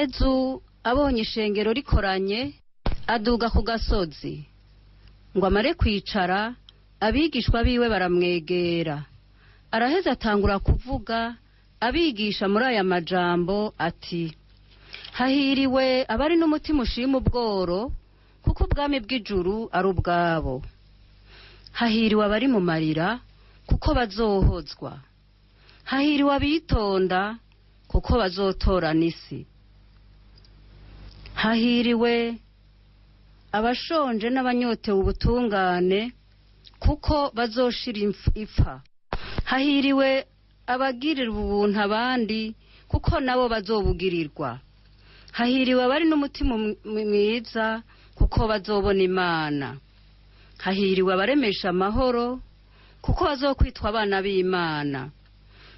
Yezu abonye ishengero rikoranye, aduga ku gasozi ngo amare kwicara, abigishwa biwe baramwegera. Araheza atangura kuvuga abigisha muri aya majambo ati: "Hahiriwe abari n'umutima ushima ubworo, kuko ubwami bw'ijuru ari ubwabo. Hahiriwe abari mu marira, kuko bazohozwa. Hahiriwe abitonda, kuko bazotorana isi. Hahiriwe abashonje n'abanyotewe ubutungane, kuko bazoshira ipfa. Hahiriwe abagirira ubuntu abandi, kuko nabo bazobugirirwa. Hahiriwe abari n'umutima mwiza, kuko bazobona Imana. Hahiriwe abaremesha amahoro, kuko bazokwitwa abana b'Imana.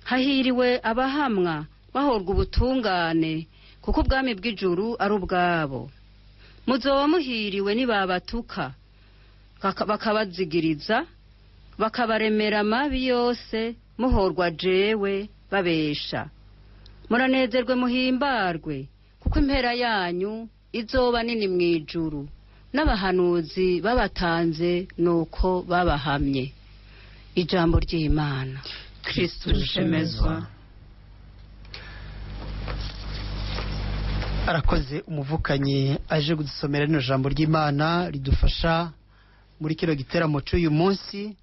Hahiriwe abahamwa bahorwa ubutungane, kuko ubwami bw'ijuru ari ubwabo. Muzoba muhiriwe nibabatuka, bakabazigiriza, bakabaremera amabi yose, muhorwa jewe babesha. Muranezerwe muhimbarwe, kuko impera yanyu izoba nini mu ijuru. N'abahanuzi babatanze nuko babahamye." Ijambo ry'Imana. Kristu shemezwa. Arakoze umuvukanyi aje kudusomera rino jambo ry'Imana ridufasha muri kino giteramo cy'uyu munsi.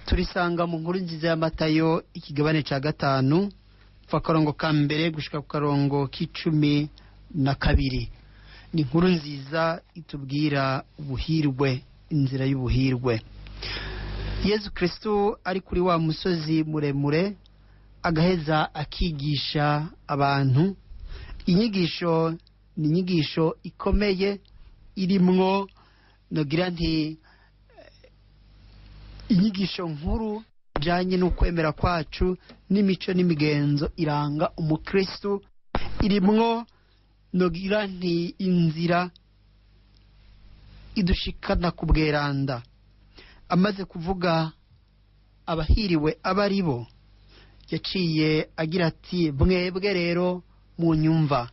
Turisanga mu nkuru nziza ya Matayo, ikigabane cya 5, kuva akarongo ka 1 gushika ku karongo k'12. Ni inkuru nziza itubwira ubuhirwe, inzira y'ubuhirwe. Yezu Kristo ari kuri wa musozi muremure, agaheza akigisha abantu. Inyigisho ni inyigisho ikomeye irimwo, nogira nti, inyigisho nkuru ijanye n'ukwemera kwacu n'imico n'imigenzo iranga umukristo. Irimwo, nogira nti, inzira idushikana ku bweranda. Amaze kuvuga abahiriwe abo ari bo, yaciye agira ati: "Mwebwe rero munyumva,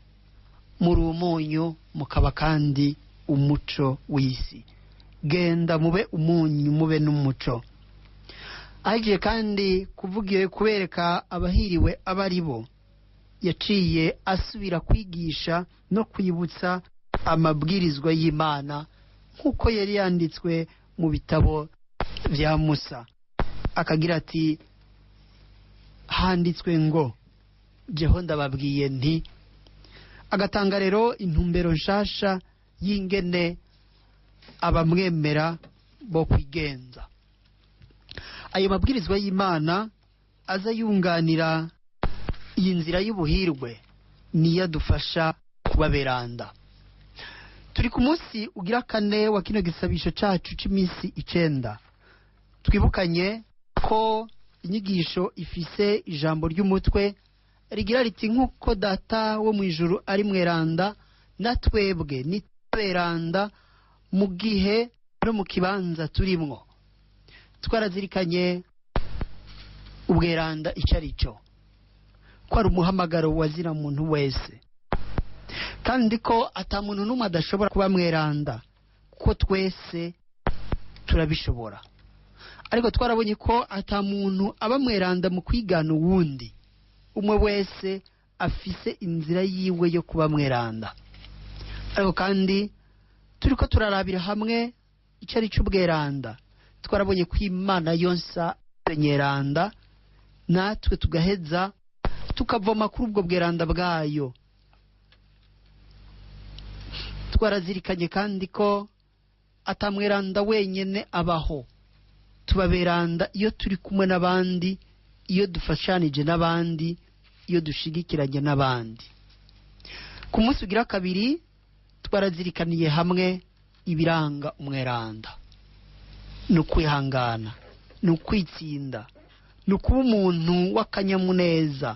muri umunyu mukaba kandi umuco w'isi. Genda mube umunyu, mube n'umuco." Agiye kandi kuvugiye kubereka abahiriwe abo ari bo, yaciye asubira kwigisha no kwibutsa amabwirizwa y'Imana nk'uko yari yanditswe mu bitabo bya Musa. Akagira ati: "Handitswe ngo, jeho ndababwiye nti." Agatanga rero intumbero nshasha y'ingene abamwemera bo kwigenza. Ayo mabwirizwa y'Imana aza yunganira iyi nzira y'ubuhirwe, niyo adufasha kubaberanda. Turi ku munsi ugira 4 wa kino gisabisho cacu c'iminsi 9. Twibukanye ko inyigisho ifise ijambo ry'umutwe rigira riti: "Nk'uko Data wo mu ijuru ari mweranda, na twebwe ni tweranda mu gihe no mu kibanza turimwo." Twarazirikanye ubweranda icyo ari cyo, ko ari umuhamagaro wazira muntu wese, kandi ko ata muntu n'umwe adashobora kuba mweranda, kuko twese turabishobora. Ariko twarabonye ko ata muntu aba mweranda mu kwigana uwundi. Umwe wese afise inzira yiwe yo kuba mweranda. Ariko kandi turiko turarabira hamwe icyo ari cy'ubweranda. Twarabonye ko Imana yonsa nyeranda, natwe tugaheza tukavoma kuri ubwo bweranda bwayo. Twarazirikanye kandi ko atamweranda wenyene abaho. Tubaberanda iyo turi kumwe n'abandi, iyo dufashanije n'abandi, iyo dushigikiranye n'abandi. Ku munsi ugira 2 twarazirikaniye hamwe ibiranga umweranda. Ni ukwihangana, ni ukwitsinda, ni ukuba umuntu w'akanyamuneza,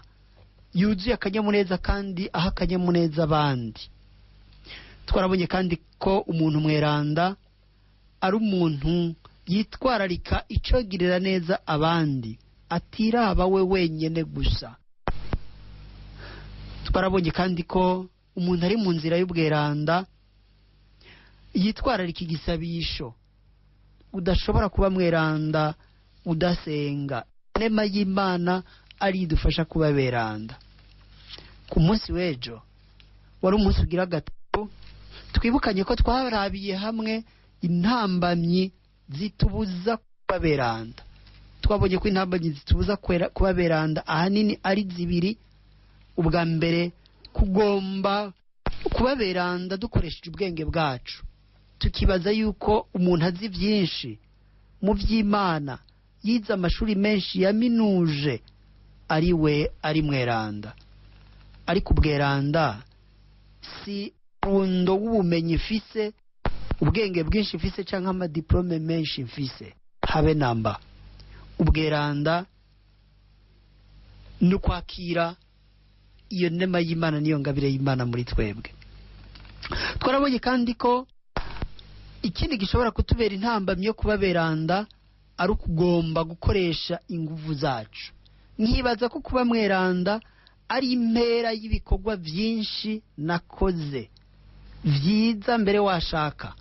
yuzuye akanyamuneza kandi aha akanyamuneza abandi. Twarabonye kandi ko umuntu mweranda ari umuntu yitwararika icogirira neza abandi, atiraba we wenyene gusa. Twarabonye kandi ko Umuntu ari mu nzira y'ubweranda yitwararika igisabisho. Udashobora kuba mweranda udasenga. Inema y'Imana ari idufasha kuba beranda. Ku munsi w'ejo wari umunsi ugira gatatu, twibukanye ko twarabiye hamwe intambamyi zitubuza kuba beranda. Twabonye ko intambamyi zitubuza kuba beranda ahanini ari zibiri. Ubwa mbere, kugomba kuba beranda dukoresheje ubwenge bwacu, tukibaza yuko umuntu azi byinshi mu by'Imana, yize amashuri menshi, yaminuje, ari we ari mweranda. Ariko ubweranda si rundo w'ubumenyi mfise, ubwenge bwinshi mfise, cyangwa amadiplome menshi mfise, habe namba. Ubweranda ni ukwakira iyo nema y'Imana n'iyo ngabire y'Imana muri twebwe. Twarabonye kandi ko ikindi gishobora kutubera intambamyi yo kuba beranda ari ukugomba gukoresha ingufu zacu. Nkibaza ko kuba mweranda ari impera y'ibikorwa byinshi nakoze byiza mbere washaka,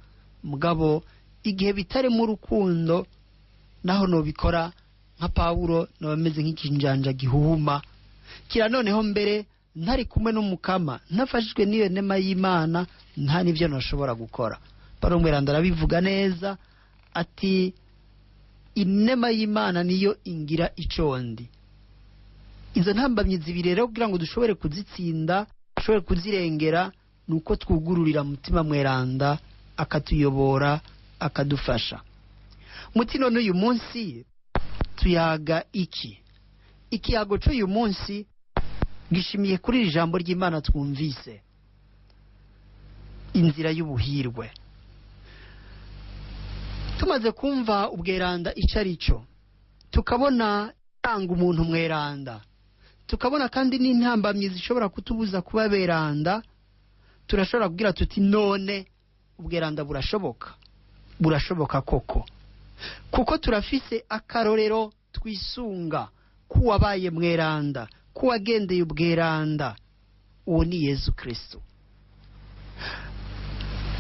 mugabo igihe bitarimo urukundo, naho nobikora nka Pawulo noba meze nk'ikinjanja gihuhuma kira. Noneho mbere ntari kumwe n'Umukama, ntafashijwe n'iyo nema y'Imana, nta n'ibyo nashobora gukora. Pawulo mweranda arabivuga neza ati: "Inema y'Imana niyo ingira icondi." Izo ntambamyi zibiri rero, kugira ngo dushobore kuzitsinda, dushobore kuzirengera, ni uko twugururira Mutima Mweranda akatuyobora, akadufasha. Muti none uyu munsi tuyaga iki? Ikiyago cy'uyu munsi gishimiye kuri iri jambo ry'Imana twumvise, inzira y'ubuhirwe. Tumaze kumva ubweranda icyo ari cyo, tukabona tanga umuntu mweranda, tukabona kandi n'intambamyi zishobora kutubuza kuba beranda, turashobora kubwira tuti: "None ubweranda burashoboka?" Burashoboka koko, kuko turafise akarorero twisunga k'uwabaye mweranda, k'uwagendeye ubweranda. Uwo ni Yezu Kristo.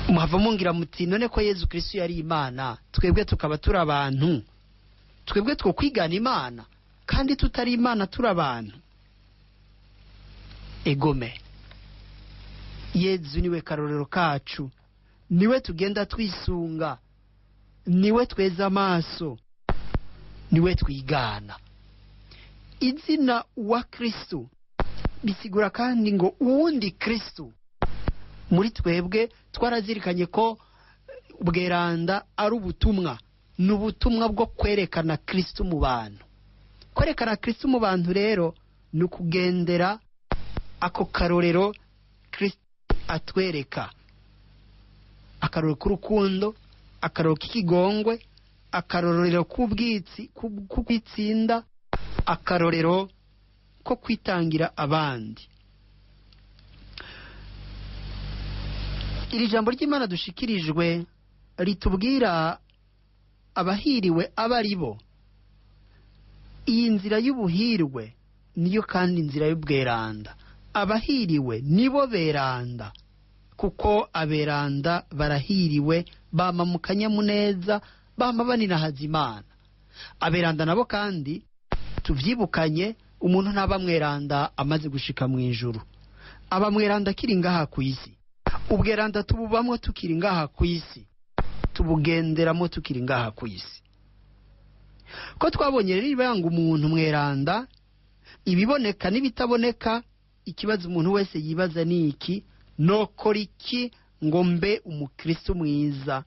Muhava mungira muti: "None ko Yezu Kristo yari Imana, twebwe tukaba turi abantu, twebwe two kwigana Imana kandi tutari Imana, turi abantu?" Egome, Yezu niwe karorero kacu, niwe tugenda twisunga, niwe tweza amaso, niwe twigana. Izina wa Kristo bisigura kandi ngo uwundi Kristo. Muri twebwe twarazirikanye ko ubweranda ari ubutumwa, ni ubutumwa bwo kwerekana Kristo mu bantu. Kwerekana Kristo mu bantu rero ni ukugendera ako karorero Kristo atwereka, akarorero k'urukundo, akarorero k'ikigongwe, akarorero k'ubwitsi k'ukwitsinda, akarorero ko kwitangira abandi. Iri jambo ry'Imana dushikirijwe ritubwira abahiriwe abo ari bo. Iyi nzira y'ubuhirwe niyo kandi inzira y'ubweranda. Abahiriwe nibo beranda, kuko aberanda barahiriwe, bama mu kanyamuneza, bama baninahaza Imana. Aberanda nabo kandi tuvyibukanye, umuntu ntaba mweranda amaze gushika mu ijuru, aba mweranda akiri ngaha ku isi. Ubweranda tububamwo tukiri ngaha ku isi, tubugenderamo tukiri ngaha ku isi. Ko twabonye rero ibiranga umuntu mweranda, ibiboneka n'ibitaboneka, ikibazo umuntu wese yibaza ni iki: nokora iki ngo mbe umukristo mwiza?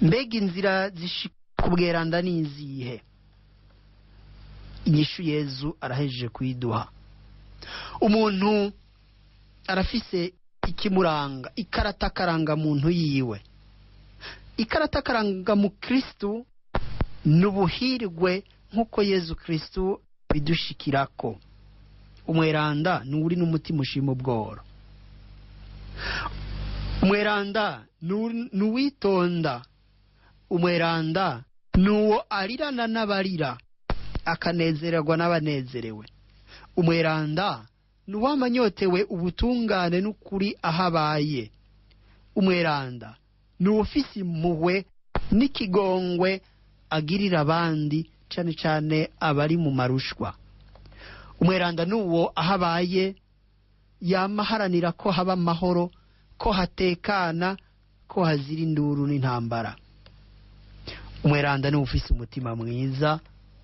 Mbega inzira zishika ku bweranda ni izihe? Inyishu Yezu arahejeje kuyiduha. Umuntu arafise ikimuranga, ikarata karangamuntu yiwe. Ikarata karanga mu Kristu ni ubuhirwe, nk'uko Yezu Kristu bidushikirako. Umweranda ni uri n'umutima ushima ubworo. Umweranda ni uwitonda. Umweranda ni uwo arirana n'abarira, akanezererwa n'abanezerewe. Umweranda Ni uwamanyotewe ubutungane n'ukuri aho abaye. Umweranda ni uwufise impuhwe n'ikigongwe agirira abandi, cane cane abari mu marushwa. Umweranda ni uwo aho abaye yama aharanira ko haba amahoro, ko hatekana, ko hazira induru n'intambara. Umweranda ni uwufise umutima mwiza,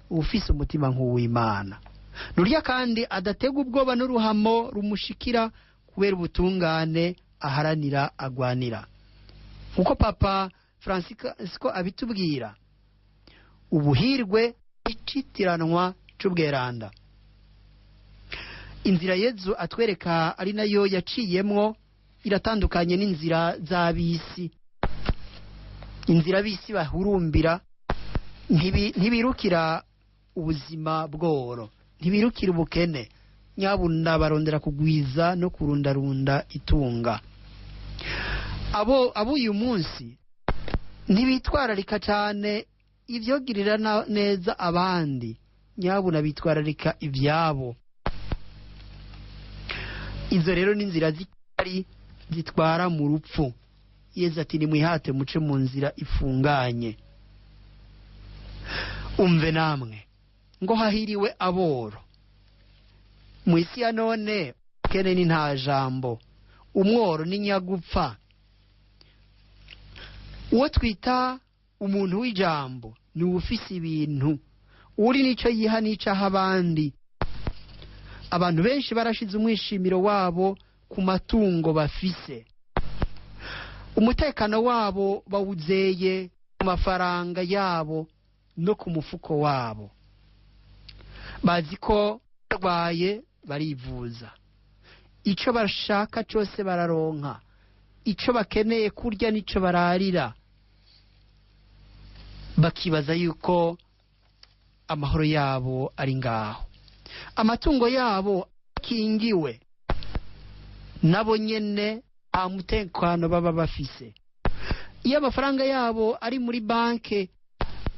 uwufise umutima nk'uw'Imana. Nurya kandi adatega ubwoba n'uruhamo rumushikira kubera ubutungane aharanira, agwanira. Nkuko Papa Francisco abitubwira, ubuhirwe icitiranwa c'ubweranda. Inzira Yezu atwereka ari nayo yaciyemwo iratandukanye n'inzira z'ab'isi. Inzira ab'isi bahurumbira ntibirukira ubuzima bworo, ntibirukira ubukene, nyabuna barondera kugwiza no kurundarunda itunga. Abo uyu munsi ntibitwararika cyane ivyogirira neza abandi, nyabuna bitwararika ivyabo. Izo rero ni inzira zitari zitwara mu rupfu. Yezu ati nimwihate muce mu nzira ifunganye. Umve namwe ngo hahiriwe aboro. Mu isi ya none kene ni nta jambo, umworo ni nyagupfa. Uwo twita umuntu w'ijambo ni uwufise ibintu, uri nico yiha n'ico aha abandi. Abantu benshi barashize umwishimiro wabo ku matungo bafise, umutekano wabo bawuzeye ku mafaranga yabo no ku mufuko wabo. Bazi ko barwaye barivuza, ico bashaka cose bararonka, ico bakeneye kurya nico bararira. Bakibaza yuko amahoro yabo ari ngaho, amatungo yabo akingiwe, nabo nyene nta mutekano baba bafise. Iyo amafaranga yabo ari muri banke,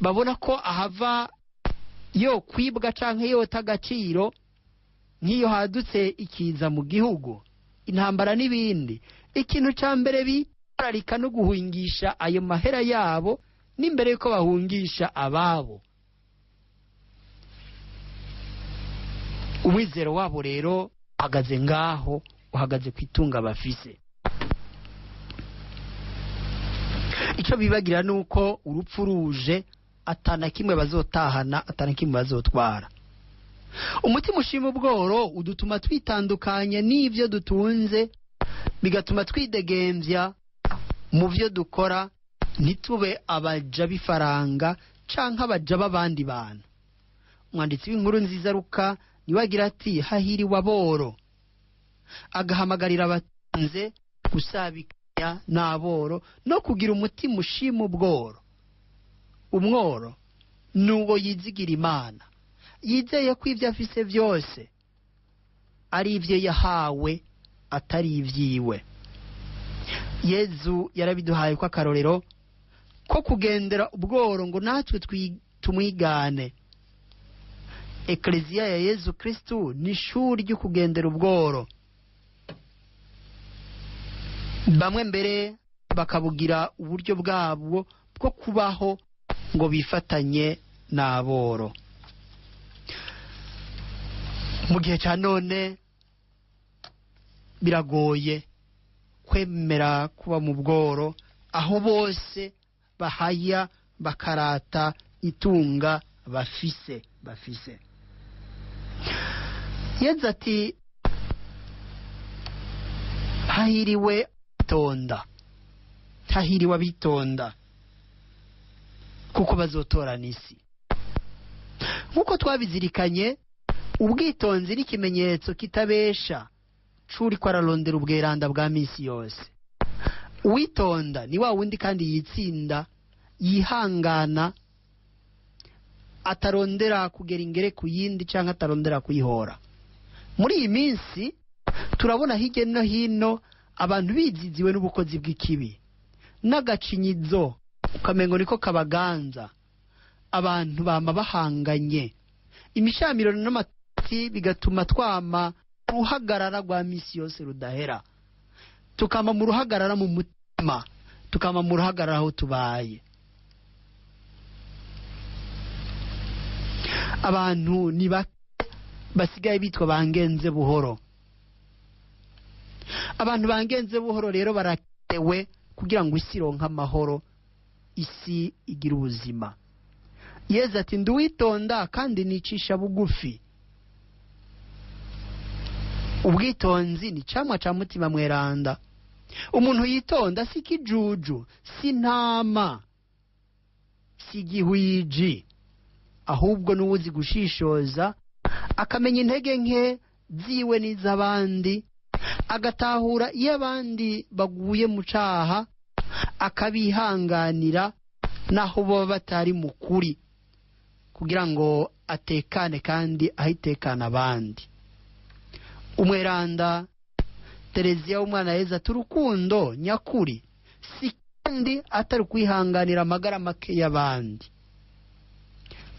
babona ko ahava yo kwibwa canke yota agaciro, nk'iyo hadutse ikiza mu gihugu, intambara n'ibindi. Ikintu ca mbere bitwararika no guhungisha ayo mahera yabo, n'imbere yuko bahungisha ababo. Umwizero wabo rero uhagaze ngaho, uhagaze ku itunga bafise. Ico bibagira nuko urupfu ruje atana kimwe bazotahana, atana kimwe bazotwara. Umutima ushima ubworo udutuma twitandukanya n'ivyo dutunze, bigatuma twidegemvya mu vyo dukora, ntitube abaja b'ifaranga canke abaja b'abandi bantu. Umwanditsi w'inkuru nziza Luka niwe agira ati hahiriwe aboro, agahamagarira abatunze gusabikanya n'aboro no kugira umutima ushima ubworo. Umworo nuwo yizigira Imana, yizeye ko ivyo afise vyose ari ivyo yahawe atari ivyiwe. Yezu yarabiduhaye ko akarorero ko kugendera ubworo ngo natwe tumwigane. Ekleziya ya Yezu Kristu ni ishuri ryo kugendera ubworo. Bamwe mbere bakabugira uburyo bwabwo bwo kubaho ngo bifatanye n'aboro. Mu gihe cya none biragoye kwemera kuba mu bworo, aho bose bahaya bakarata itunga bafise. Yezu ati hahiriwe abitonda, hahiriwe abitonda kuko bazotorana isi. Nkuko twabizirikanye, ubwitonzi n'ikimenyetso kitabesha c'uriko ararondera ubweranda bwa misi yose. Uwitonda ni wa wundi kandi yitsinda, yihangana, atarondera kugera ingere ku yindi canke atarondera kuyihora. Muri iyi minsi turabona hirya no hino abantu biziziwe n'ubukozi bw'ikibi n'agacinyizo, ukamengo niko kabaganza. Abantu bama bahanganye, imishamirano n'amatati bigatuma twama Ruhagarara rwa misi yose rudahera, tukama mu ruhagarara mu mutima, tukama mu ruhagarara aho tubaye. Abantu ni bake basigaye bitwa bangenze buhoro. Abantu bangenze buhoro rero baratewe kugira ngo isi ironke amahoro, isi igire ubuzima. Yezu ati nduwitonda kandi nicisha bugufi. Ubwitonzi ni camwa ca mutima mweranda. Umuntu yitonda si kijuju, si ntama, si gihwiji, ahubwo n'uwuzi gushishoza, akamenya intege nke ziwe n'iz'abandi, agatahura iyo abandi baguye mu caha, akabihanganira naho baba batari mu kuri, kugira ngo atekane kandi ahitekane abandi. Umweranda Tereziya w'umwana Yezu ati urukundo nyakuri si kandi atari kwihanganira amagara make y'abandi.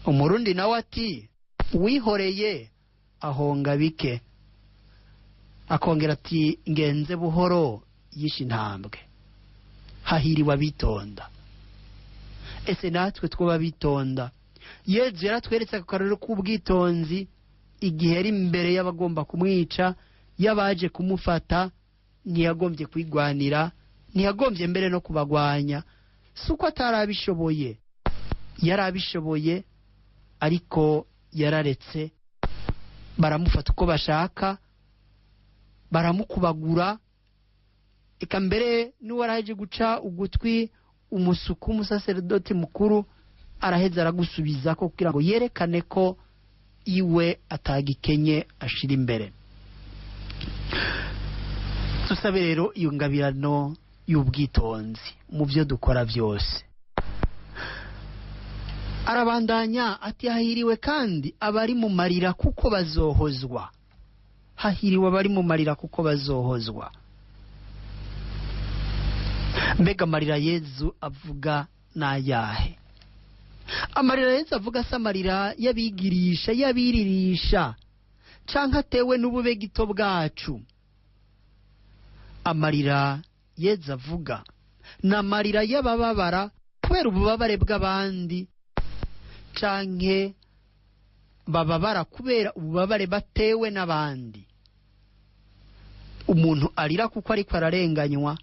Umurundi nawe ati uwihoreye ahonga bike. Akongera ati ngenze buhoro yishe intambwe. Hahiriwe abitonda. Ese natwe twoba bitonda? Yezu yaratweretse akarorero k'ubwitonzi igihe yari imbere y'abagomba kumwica, y'abaje kumufata, ntiyagombye kwigwanira, ntiyagombye mbere no kubagwanya. Si uko atarabishoboye, yarabishoboye, ariko yararetse baramufata uko bashaka, baramukubagura. Eka mbere n'uwaraje guca ugutwi umusuku w'umusaseredoti mukuru araheza aragusubiza ko kugira ngo yerekane ko iwe atagikenye ashira imbere. Tusabe rero iyo ngabirano y'ubwitonzi mu byo dukora byose. Arabandanya ati hahiriwe kandi abari mu marira kuko bazohozwa. Hahiriwe abari mu marira kuko bazohozwa. Mbega amarira Yezu avuga n'ayahe? Amarira Yezu avuga si amarira y'abigirisha, y'abiririsha, canke atewe n'ubube gito bwacu. Amarira Yezu avuga ni amarira y'abababara kubera ububabare bw'abandi, canke bababara kubera ububabare batewe n'abandi. Umuntu arira kuko ariko ararenganywa,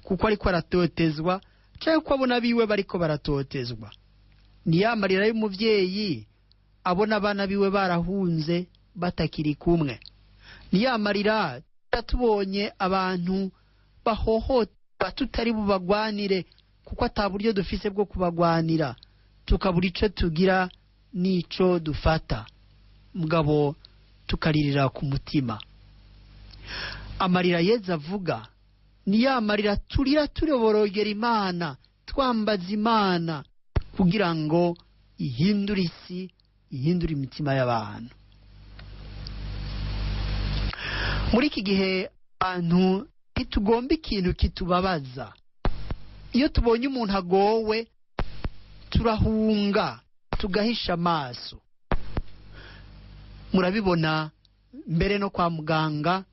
kuko ariko aratotezwa, canke kuko abona biwe bariko baratotezwa. Ni ya marira y'umuvyeyi abona abana biwe barahunze batakiri kumwe. Ni ya marira tubonye abantu bahohoterwa tutari bubagwanire kuko ata buryo dufise bwo kubagwanira, tukabura ico tugira n'ico dufata, mugabo tukaririra ku mutima. Amarira Yezu avuga ni ya marira turira tuyoborogera Imana, twambaza Imana kugira ngo ihindure isi, ihindure imitima y'abantu. Muri iki gihe abantu ntitugomba ikintu kitubabaza. Iyo tubonye umuntu agowe turahunga, tugahisha amaso. Murabibona mbere no kwa muganga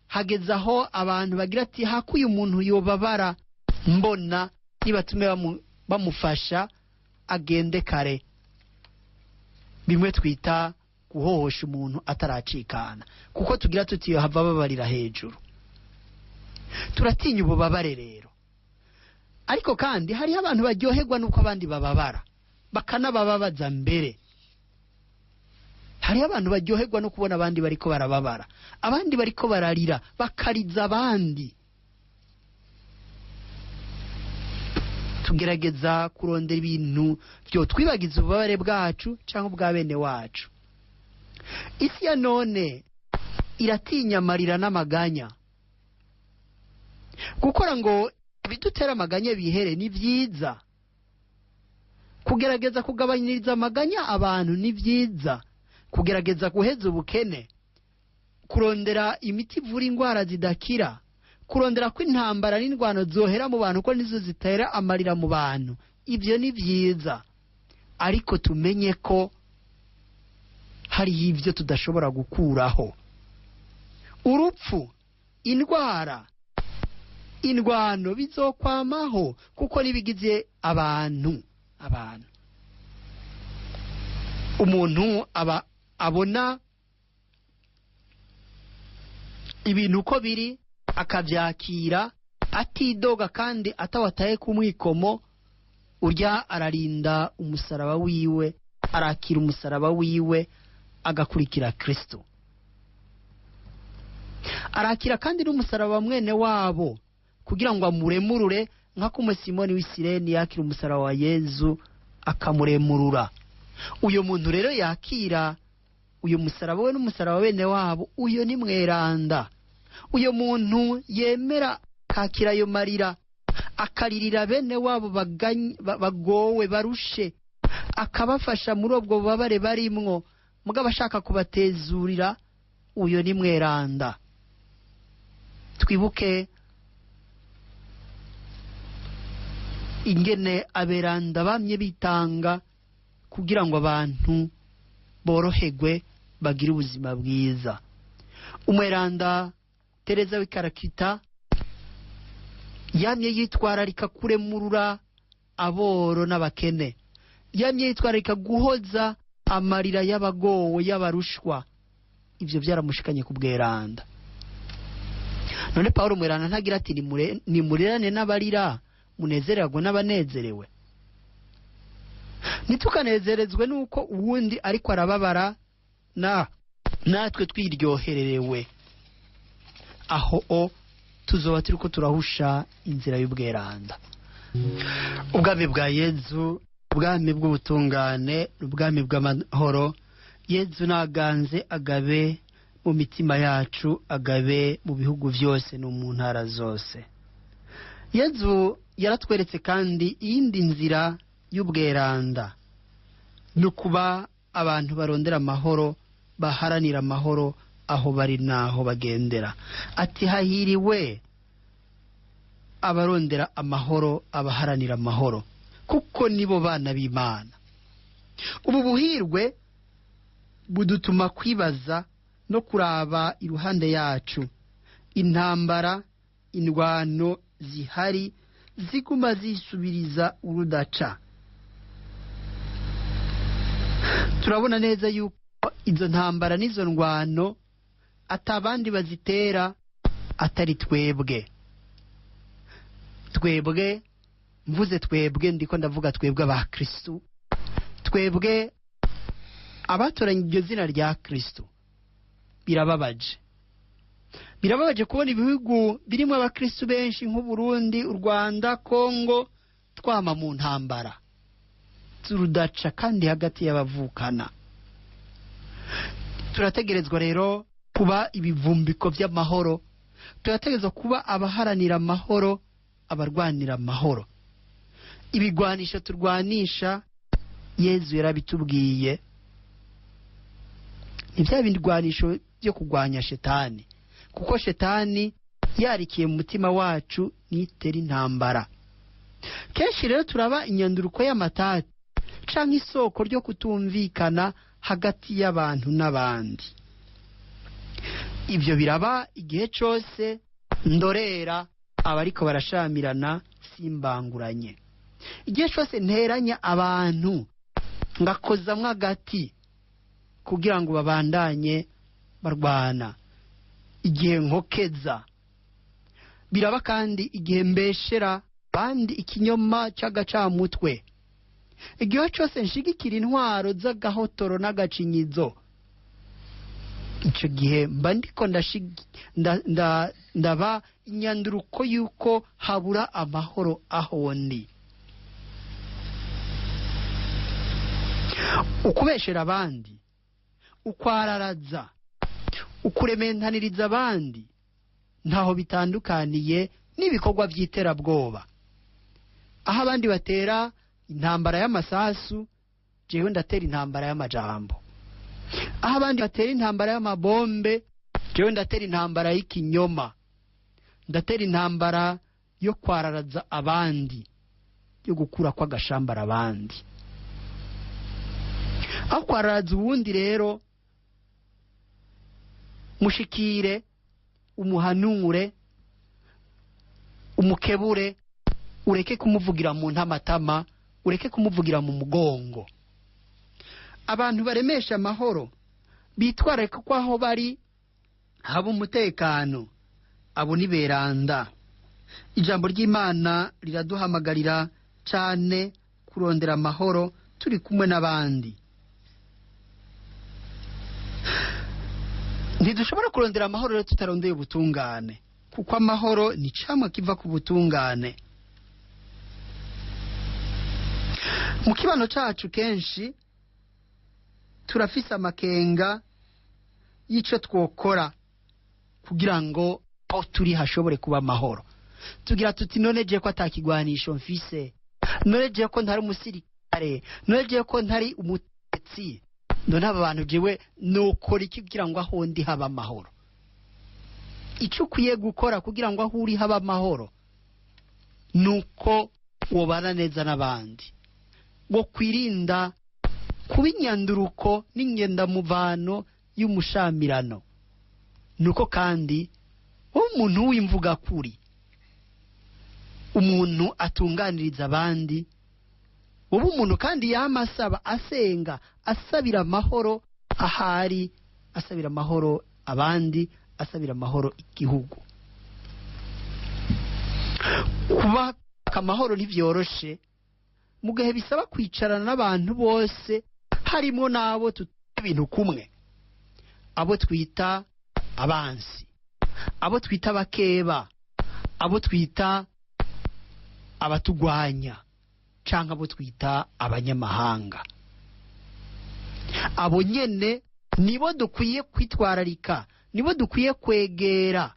hageze aho abantu bagira ati hakuye umuntu yobabara mbona nibatume bamufasha agende kare. Bimwe twita guhohosha umuntu ataracikana, kuko tugira tuti hava babarira hejuru. Turatinya ububabare rero. Ariko kandi hariho abantu baryoherwa nuko abandi bababara, bakanabababaza mbere. Hariho abantu baryoherwa no kubona abandi bariko barababara, abandi bariko bararira, bakariza abandi. Tugerageza kurondera ibintu byo twibagiza ububabare bwacu cyangwa ubwa bene wacu. Isi ya none iratinya amarira n'amaganya. Gukora ngo ibidutera amaganya bihere ni byiza. Kugerageza kugabanyiriza amaganya abantu ni byiza. Kugerageza guheza ubukene, kurondera imiti ivura indwara zidakira, kurondera ko intambara n'indwano zohera mu bantu ko nizo zitera amarira mu bantu, ibyo ni byiza. Ariko tumenye ko hari ibyo tudashobora gukuraho. Urupfu, indwara, indwano bizokwamaho kuko nibigize abantu. Abantu, umuntu aba abona ibintu uko biri akabyakira atidoga kandi atawataye ku mwikomo, urya ararinda umusaraba wiwe, arakira umusaraba wiwe agakurikira Kristo. Arakira kandi n'umusaraba mwene wabo kugira ngo amuremurure, nka kumwe Simoni w'Isireni yakira umusaraba wa Yezu akamuremurura. Uyo muntu rero yakira uyu musaraba we n'umusaraba bene wabo, uyo ni mweranda. Uyo muntu yemera akakira ayo marira, akaririra bene wabo bagowe barushe, akabafasha muri ubwo bubabare barimwo, mugabo ashaka kubatezurira, uyo ni mweranda. Twibuke ingene aberanda bamye bitanga kugira ngo abantu boroherwe bagire ubuzima bwiza. Umweranda Tereza w'Ikarakita yamye yitwararika kuremurura aboro n'abakene, yamye yitwararika guhoza amarira y'abagowe y'abarushwa. Ibyo byaramushikanye ku bweranda. None Pawulo mweranda ntagira ati nimurirane n'abarira, munezererwe n'abanezerewe. Ntitukanezerezwe nuko uwundi ariko arababara na natwe twiryohererewe. Aho o tuzoba turiko turahusha inzira y'ubweranda. Ubwami bwa Yezu, ubwami bw'ubutungane, ubwami bw'amahoro. Yezu naganze agabe mu mitima yacu, agabe mu bihugu byose no mu ntara zose. Yezu yaratweretse kandi iyindi nzira y'ubweranda, ni ukuba abantu barondera amahoro, baharanira amahoro aho bari n'aho bagendera. Ati hahiriwe abarondera amahoro, abaharanira amahoro, kuko nibo bana b'Imana. Ubu buhirwe budutuma kwibaza no kuraba iruhande yacu intambara, indwano zihari ziguma zisubiriza urudaca. Turabona neza yuko izo ntambara n'izo ndwano atabandi bazitera atari twebwe. Twebwe, mvuze twebwe ndiko ndavuga twebwe aba Kristo, twebwe abatoranye iryo zina rya Kristo. Birababaje, birababaje kubona ibihugu birimo abakristo benshi nk'u Burundi, u Rwanda, Kongo, twama mu ntambara turudaca kandi hagati y'abavukana. Turategerezwa rero kuba ibivumbiko by'amahoro, turategerezwa kuba abaharanira amahoro, abarwanira amahoro. Ibigwanisho turwanisha Yezu yarabitubwiye, ni bya bigwanisho byo kurwanya shetani, kuko shetani yarikiye mu mutima wacu nitera intambara. Kenshi rero turaba inyanduruko y'amatati canke isoko ryo kutumvikana hagati y'abantu n'abandi. Ibyo biraba igihe cose ndorera abariko barashamirana simbanguranye, igihe cose nteranya abantu ngakozamwo agati kugira ngo babandanye barwana, igihe nkokeza. Biraba kandi igihe mbeshera bandi ikinyoma cy'agacamutwe, igihe cyose nshigikira intwaro z'agahotoro n'agacinyizo. Icyo gihe mba ndiko ndaba inyanduruko y'uko habura amahoro aho ndi. Ukubeshera abandi, ukwararaza, ukurementaniriza abandi ntaho bitandukaniye n'ibikorwa by'iterabwoba. Aho abandi batera intambara y'amasasu, jewe ndatera intambara y'amajambo. Aho abandi batera intambara y'amabombe, jewe ndatera intambara y'ikinyoma, ndatera intambara yo kwararaza abandi, yo gukura kw'agashambara abandi. Aho kwararaza uwundi rero, mushikire umuhanure, umukebure, ureke kumuvugira mu ntamatama, ureke kumuvugira mu mugongo. Abantu baremesha amahoro bitwararika ko aho bari haba umutekano, abo ni beranda. Ijambo ry'Imana riraduhamagarira cyane kurondera amahoro turi kumwe n'abandi. Ntidushobora kurondera amahoro rero tutarondeye ubutungane, kuko amahoro ni camwa kiva ku butungane. Mu kibano cacu kenshi turafise amakenga y'ico twokora kugira ngo aho turi hashobore kuba amahoro. Tugira tuti none je ko atakigwanisho mfise, none je ko ntari umusirikare, none je ko ntari umutetsi, none aba bantu jewe nokora iki kugira ngo aho ndi haba amahoro? Ico ukwiye gukora kugira ngo aho uri haba amahoro nuko wobana neza n'abandi, wo kwirinda kuba inyanduruko n'ingendamuvano y'umushamirano. Nuko kandi wowe umuntu w'imvugakuri, umuntu atunganiriza abandi, wowe umuntu kandi yama asaba, asenga, asabira amahoro ahari, asabira amahoro abandi, asabira amahoro igihugu. Kuba amahoro ntivyoroshe mu gihe bisaba kwicarana n'abantu bose, harimo n'abo tuta ibintu kumwe, abo twita abansi, abo twita abakeba, abo twita abatugwanya, canke abo twita abanyamahanga. Abo nyene nibo dukwiye kwitwararika, nibo dukwiye kwegera,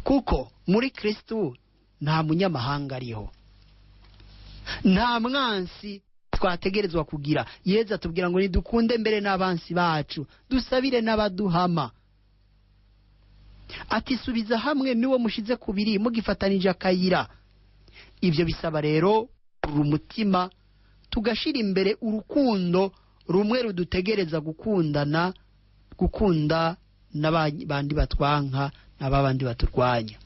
kuko muri Kristo nta munyamahanga ariho, nta mwansi twategerezwa kugira. Yezu atubwira ngo nidukunde mbere n'abansi bacu, dusabire n'abaduhama. Ati subiza hamwe niwo mushize kubiri mugifatanije akayira. Ivyo bisaba rero umutima, tugashira imbere urukundo rumwe rudutegereza gukundana, gukunda n'abandi batwanka n'abandi baturwanya.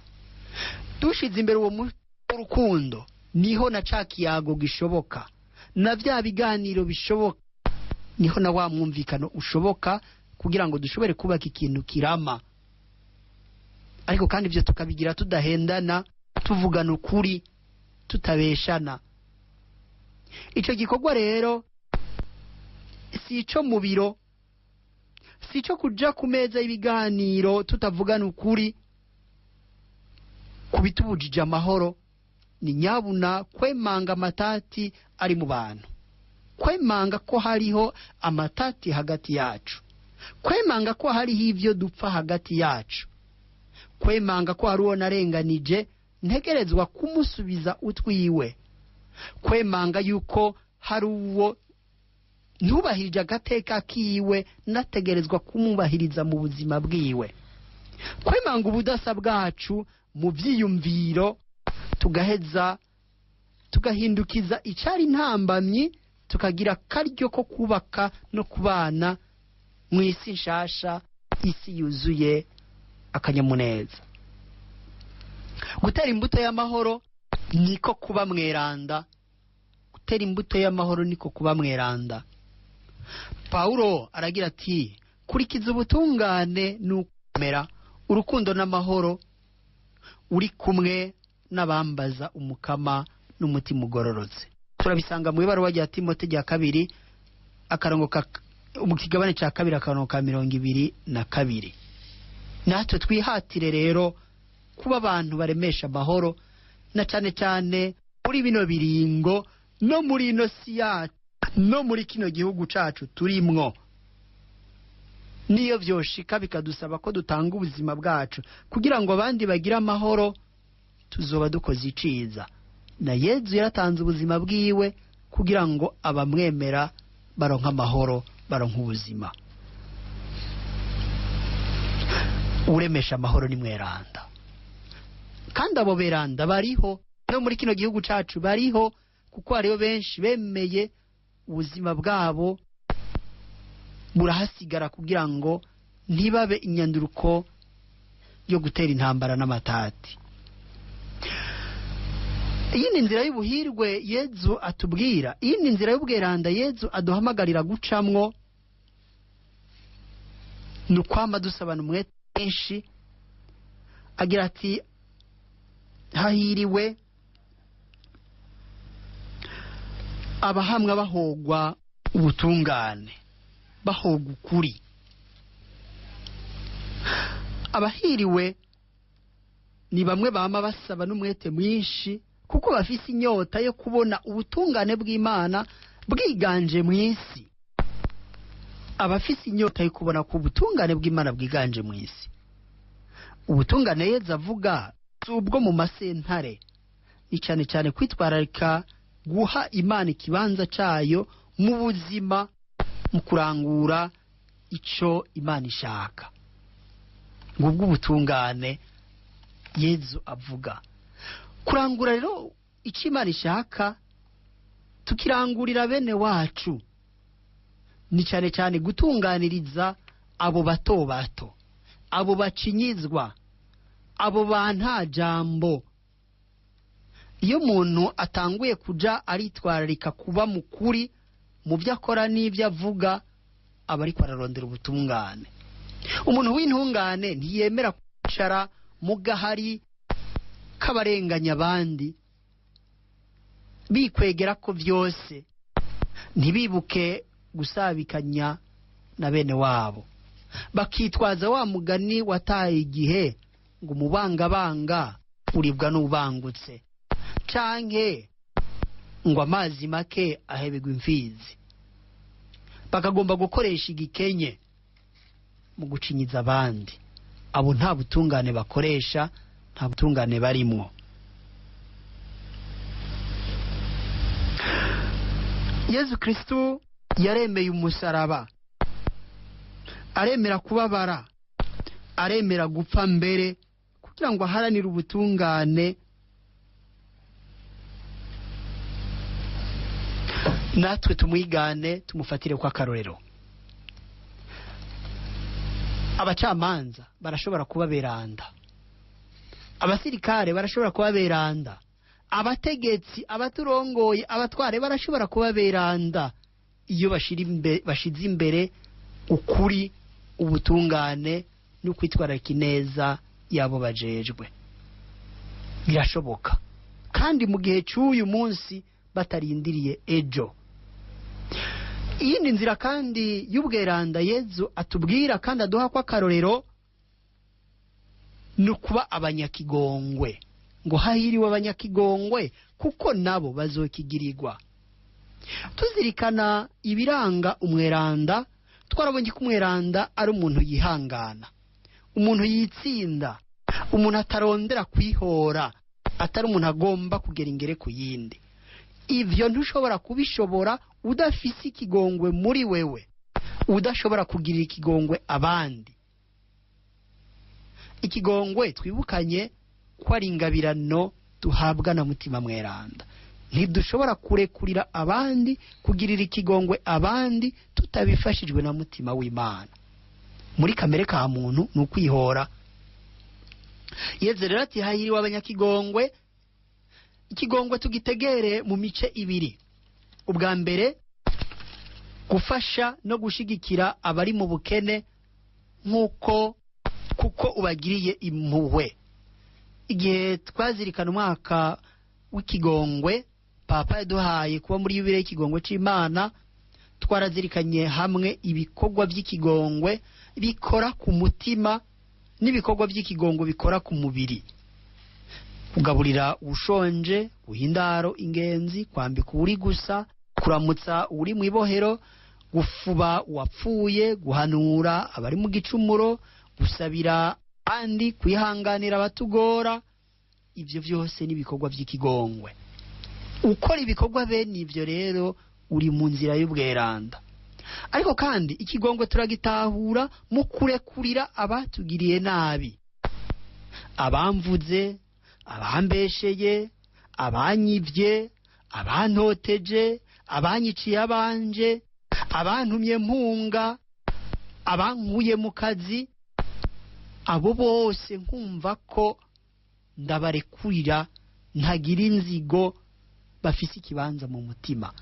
Dushize imbere uwo urukundo, niho na ca kiyago gishoboka, na vya biganiro bishoboka, niho na wa mwumvikano ushoboka, kugira ngo dushobore kubaka ikintu kirama. Ariko kandi ivyo tukabigira tudahendana, tuvugana ukuri, tutabeshana. Ico gikorwa rero si ico mu biro, si ico kuja ku meza y'ibiganiro tutavugana ukuri kubitubujije amahoro. Ni nyabuna kwemanga amatati ari mu bantu, kwemanga ko hariho amatati hagati yacu, kwemanga ko hariho ivyo dupfa hagati yacu, kwemanga ko hari uwo narenganije ntegerezwa kumusubiza utwiwe, kwemanga yuko hari uwo ntubahirije agateka kiwe nategerezwa kumubahiriza mu buzima bwiwe, kwemanga ubudasa bwacu mu vyiyumviro, tugaheza tugahindukiza icari intambamyi, tukagira akaryo ko kubaka no kubana mu isi nshasha, isi yuzuye akanyamuneza. Gutera imbuto y'amahoro niko kuba mweranda. Gutera imbuto y'amahoro niko kuba mweranda. Paulo aragira ati kurikiza ubutungane n'ukwemera, urukundo n'amahoro, uri kumwe n'abambaza umukama n'umutima ugororotse. Turabisanga mu ibaruwa rya Timote rya kabiri, akarongo ka mu kigabane ca kabiri, akarongo ka 22. Natwe twihatire rero kuba abantu baremesha amahoro, na cane cane muri bino biringo, no muri ino si yacu, no muri kino gihugu cacu turimwo. Niyo vyoshika bikadusaba ko dutanga ubuzima bwacu kugira ngo abandi bagire amahoro, tuzoba dukoze iciza. Na Yezu yaratanze ubuzima bwiwe kugira ngo abamwemera baronke amahoro, baronke ubuzima. Uremesha amahoro ni mweranda, kandi abo beranda bariho no muri kino gihugu cacu bariho, kuko hariho benshi bemeye ubuzima bwabo burahasigara kugira ngo ntibabe inyanduruko yo gutera intambara n'amatati. Iyi ni inzira y'ubuhirwe Yezu atubwira, iyi ni inzira y'ubweranda Yezu aduhamagarira gucamwo, ni ukwama dusabana umwete mwinshi. Agira ati hahiriwe abahamwa bahogwa ubutungane, bahogwa ukuri. Abahiriwe ni bamwe bama basaba n'umwete mwinshi, kuko bafise inyota yo kubona ubutungane bw'Imana bwiganje mu isi. Abafise inyota yo kubona ko ubutungane bw'Imana bwiganje mu isi. Ubutungane Yezu avuga si ubwo mu masentare, ni cyane cyane kwitwararika guha Imana ikibanza cayo mu buzima, mu kurangura ico Imana ishaka. Ngubwo ubutungane Yezu avuga. Kurangura rero icyo Imana ishaka tukirangurira bene wacu, ni cyane cyane gutunganiriza abo bato bato, abo bacinyizwa, abo ba nta jambo. Iyo umuntu atanguye kuja aritwararika kuba mukuri mu byo akora n'ibyo avuga, aba ariko ararondera ubutungane. Umuntu w'intungane ntiyemera kwicara mu gahari k'abarenganya abandi, bikwegera ko byose, ntibibuke gusabikanya na bene wabo, bakitwaza wa mugani wataye igihe ngo umubangabanga uribwa n'ubangutse, canke ngo amazi make ahebegwa imfizi. Bakagomba gukoresha igikenye mu gucinyiza abandi. Abo nta butungane bakoresha, nta butungane barimwo. Yezu Kristu yaremeye umusaraba, aremera kubabara, aremera gupfa mbere kugira ngo aharanire ubutungane. Natwe tumwigane, tumufatire kwa karorero. Abacamanza barashobora kuba beranda, abasirikare barashobora kuba beranda, abategetsi, abaturongoye, abatware barashobora kuba beranda iyo bashize imbere ukuri, ubutungane no kwitwararika ineza yabo bajejwe. Birashoboka kandi mu gihe cy'uyu munsi, batarindiriye ejo. Iyindi nzira kandi y'ubweranda Yezu atubwira kandi aduha kwa karorero ni ukuba abanyakigongwe. Ngo hahiriwe abanyakigongwe kuko nabo bazokigirirwa. Tuzirikana ibiranga umweranda, twarabonye ko umweranda ari umuntu yihangana, umuntu yitsinda, umuntu atarondera kwihora, atari umuntu agomba kugera ingere ku yindi. Ivyo ntushobora kubishobora udafise ikigongwe muri wewe, udashobora kugirira ikigongwe abandi. Ikigongwe twibukanye ko ari ingabirano duhabwa na Mutima Mweranda. Ntidushobora kurekurira abandi, kugirira ikigongwe abandi tutabifashijwe na Mutima w'Imana. Muri kamere ka muntu ni ukwihora. Yezu rero ati hahiriwe abanyakigongwe. Ikigongwe tugitegere mu mice ibiri. Ubwa mbere, gufasha no gushigikira abari mu bukene nk'uko kuko ubagiriye impuhwe. Igihe twazirikana umwaka w'ikigongwe Papa yaduhaye kuba muri yubile y'ikigongwe c'Imana, twarazirikanye hamwe ibikorwa by'ikigongwe bikora ku mutima n'ibikorwa by'ikigongwe bikora ku mubiri. Kugaburira ushonje, guha indaro ingenzi, kwambika uri gusa, kuramutsa uri mu ibohero, gufuba uwapfuye, guhanura abari mu gicumuro, gusabira abandi, kwihanganira abatugora. Ibyo byose n'ibikorwa by'ikigongwe. Ukora ibikorwa bene ibyo rero uri mu nzira y'ubweranda. Ariko kandi ikigongwe turagitahura mu kurekurira abatugiriye nabi, abamvuze, abambesheye, abanyivye, abantoteje, abanyiciye abanje, abantumye mpunga, abankuye mu kazi. Abo bose nkumva ko ndabarekurira, ntagira inzigo, bafise ikibanza mu mutima.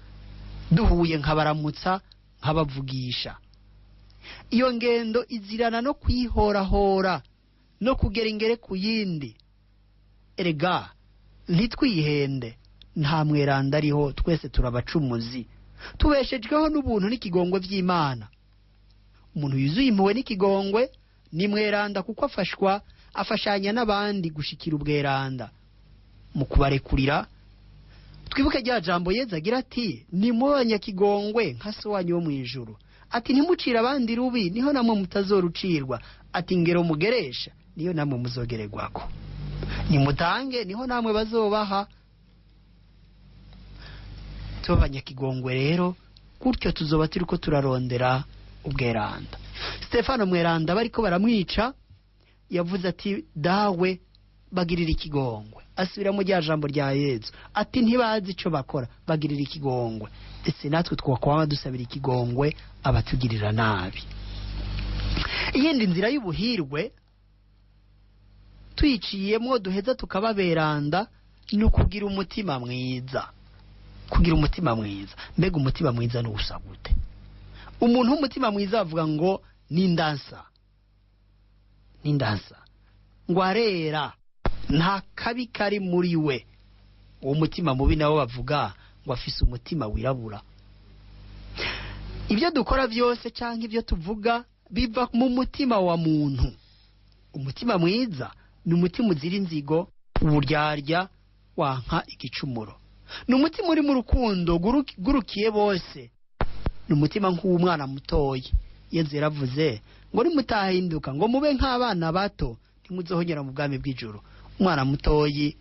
Duhuye nkabaramutsa, nkabavugisha. Iyo ngendo izirana no kwihorahora no kugera ingere ku yindi. Erega ntitwihende, nta mweranda ariho, twese turabacumuzi, tubeshejweho n'ubuntu n'ikigongwe by'Imana. Umuntu yuzuye impuhwe n'ikigongwe ni mweranda, kuko afashwa, afashanya n'abandi gushikira ubweranda mu kubarekurira. Twibuke rya jambo Yezu agira ati: "Nimube abanyakigongwe nka So wanyu wo mu ijuru." Ati: "Ntimucire abandi rubi, niho namwe mutazorucirwa." Ati: "Ngero mugeresha niyo namwe muzogererwako, nimutange niho namwe bazobaha." Tube abanyakigongwe rero, gutyo tuzoba turiko turarondera ubweranda. Stefano mweranda bariko baramwica yavuze ati: "Dawe, bagirira ikigongwe." Asubiramo rya jambo rya Yezu ati: "Ntibazi ico bakora, bagirira ikigongwe." Ese natwe twakwama dusabira ikigongwe abatugirira nabi? Iyindi nzira y'ubuhirwe tuyiciyemwo duheza tukababeranda ni ukugira umutima mwiza. Kugira umutima mwiza, mbega umutima mwiza ni usa gute? Umuntu w'umutima mwiza avuga ngo nindansa, nindansa, ngo arera, nta kabi kari muri we. Uwo mutima mubi nawo bavuga ngo afise umutima wirabura. Ibyo dukora byose cyangwa ibyo tuvuga biva mu mutima wa muntu. Umutima mwiza ni umutima uzira inzigo, uburyarya, wanka igicumuro. Ni umutima uri mu rukundo gurukiye bose. Ni umutima nk'uw'umwana mutoya. Yezu yaravuze ngo: "Nimutahinduka ngo mube nk'abana bato, ntimuzohonyera mu bwami bw'ijuru." Umwana mutoyi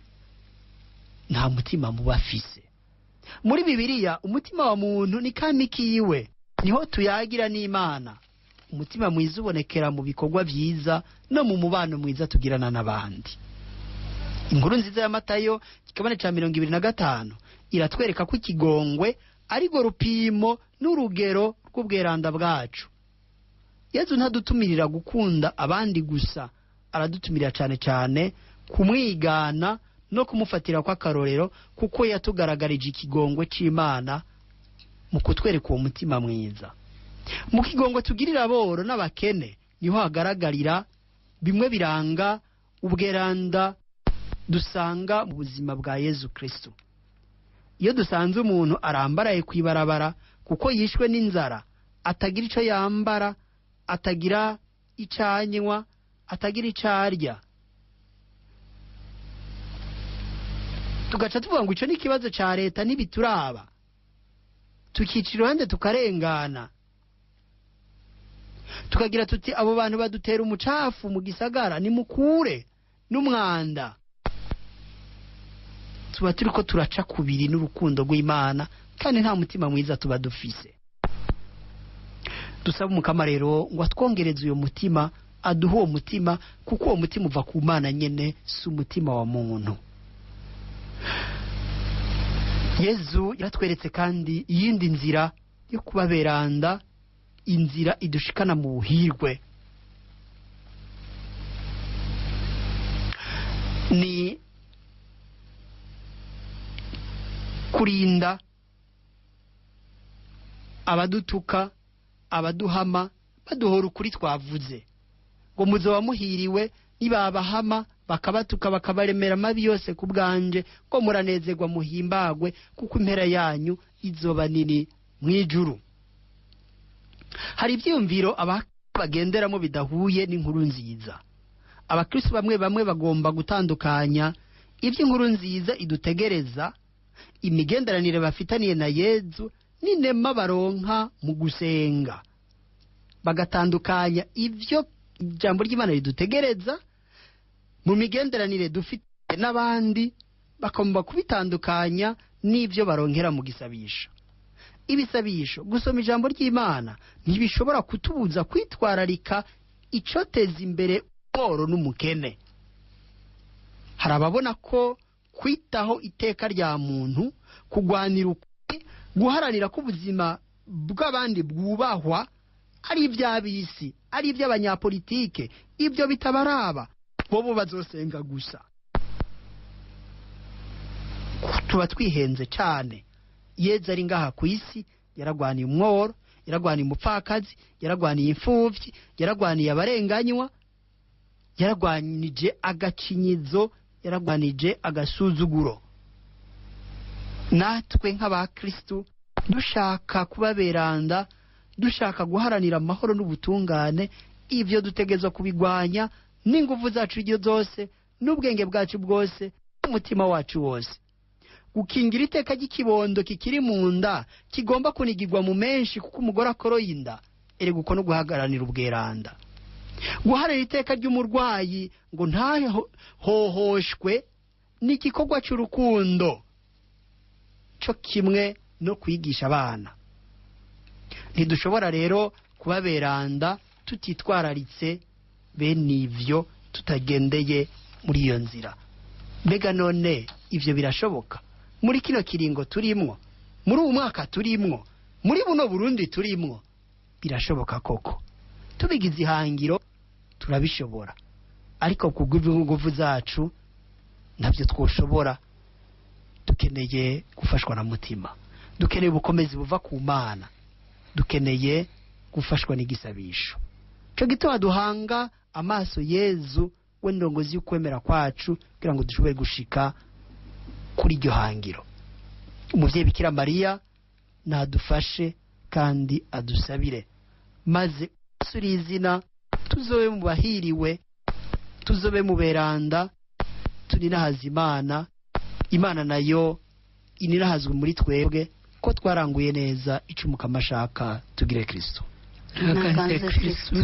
nta mutima muba afise. Muri Bibiliya umutima wa muntu ni kami kiwe, niho tuyagira n'Imana. Umutima mwiza ubonekera mu bikorwa byiza no mu mubano mwiza tugirana n'abandi. Inkuru nziza ya Matayo kigabane ca 25 iratwereka ko ikigongwe arirwo rupimo n'urugero rw'ubweranda bwacu. Yezu ntadutumirira gukunda abandi gusa, aradutumirira cyane cyane kumwigana no kumufatira kw'akarorero, kuko yatugaragarije ikigongwe c'Imana mu kutwereka uwo mutima mwiza. Mu kigongwe tugirira aboro n'abakene niho hagaragarira bimwe biranga ubweranda dusanga mu buzima bwa Yezu Kristo. Iyo dusanze umuntu arambaraye kw'ibarabara kuko yishwe n'inzara, atagira ico yambara, atagira ico anywa, atagira ico arya, tugaca tuvuga ngo ico ni ikibazo ca leta ntibituraba, tukica iruhande tukarengana, tukagira tuti: "Abo bantu badutera umucafu mu gisagara, nimukure n'umwanda," tuba turiko turaca kubiri n'urukundo rw'Imana, kandi nta mutima mwiza tuba dufise. Dusaba Umukama rero ngo atwongereze uyo mutima, aduhe uwo mutima, kuko uwo mutima uva ku Mana nyene, si umutima wa muntu. Yezu yaratweretse kandi iyindi nzira yo kubaberanda, inzira idushikana mu buhirwe. Ni kurinda abadutuka, abaduhama, baduhora ukuri twavuze. Ngo muzoba muhiriwe nibabahama, bakabatuka, bakabaremera amabi yose ku bwanje, ngo muranezerwa muhimbagwe, kuko impera yanyu izoba nini mw'ijuru. Hari ibyiyumviro bagenderamo bidahuye n'inkuru nziza. Abakristo bamwe bamwe bagomba gutandukanya iby'inkuru nziza idutegereza, imigenderanire bafitaniye na Yezu n'inema baronka mu gusenga. Bagatandukanya ibyo ijambo ry'Imana ridutegereza mu migenderanire dufite n'abandi, bakagomba kubitandukanya n'ibyo baronkera mu gisabisho. Ibisabisho, gusoma ijambo ry'Imana ntibishobora kutubuza kwitwararika icoteza imbere umworo n'umukene. Hari ababona ko kwitaho iteka rya muntu, kugwanira ukuri, guharanira ko ubuzima bw'abandi bwubahwa Ari iby'ab'isi, ari iby'abanyapolitike, ibyo bitabaraba, bobo bazosenga gusa. Tuba twihenze cyane. Yezu ari ngaha ku isi yaragwaniye umworo, yaragwaniye umupfakazi, yaragwaniye imfubyi, yaragwaniye abarenganywa, yaragwanije agacinyizo, yaragwanije agasuzuguro. Natwe nk'abakristu dushaka kubaberanda, dushaka guharanira amahoro n'ubutungane, ibyo dutegerezwa kubigwanya n'ingufu zacu iryo zose, n'ubwenge bwacu bwose, n'umutima wacu wose. Gukingira iteka ry'ikibondo kikiri mu nda kigomba kunigirwa mu menshi kuko umugore akoroye inda, erega uko no guhagaranira ubweranda. Guharanira iteka ry'umurwayi ngo ntahohoshwe ni igikorwa cy'urukundo, cyo kimwe no kwigisha abana. Ntidushobora rero kubaberanda tutitwararitse bene ivyo, tutagendeye muri iyo nzira. Mbega none ivyo birashoboka muri kino kiringo turimwo, muri uwu mwaka turimwo, muri buno Burundi turimwo? Birashoboka koko, tubigize ihangiro turabishobora, ariko kubw'inguvu zacu ntabyo twoshobora. Dukeneye gufashwa na mutima, dukeneye ubukomezi buva ku Mana, dukeneye gufashwa n'igisabisho. Cyo gituma duhanga amaso Yezu, we ndongozi y'ukwemera kwacu, kugira ngo dushobore gushika kuri iryo hangiro. Umuvyeyi Bikira Mariya nadufashe kandi adusabire, maze suri izina tuzobe mu bahiriwe, tuzobe mu beranda, tuninahaza Imana, Imana nayo ininahazwe muri twebwe ko twaranguye neza icumuka amashaka. Tugire Kristo. Ntaganze Kristo.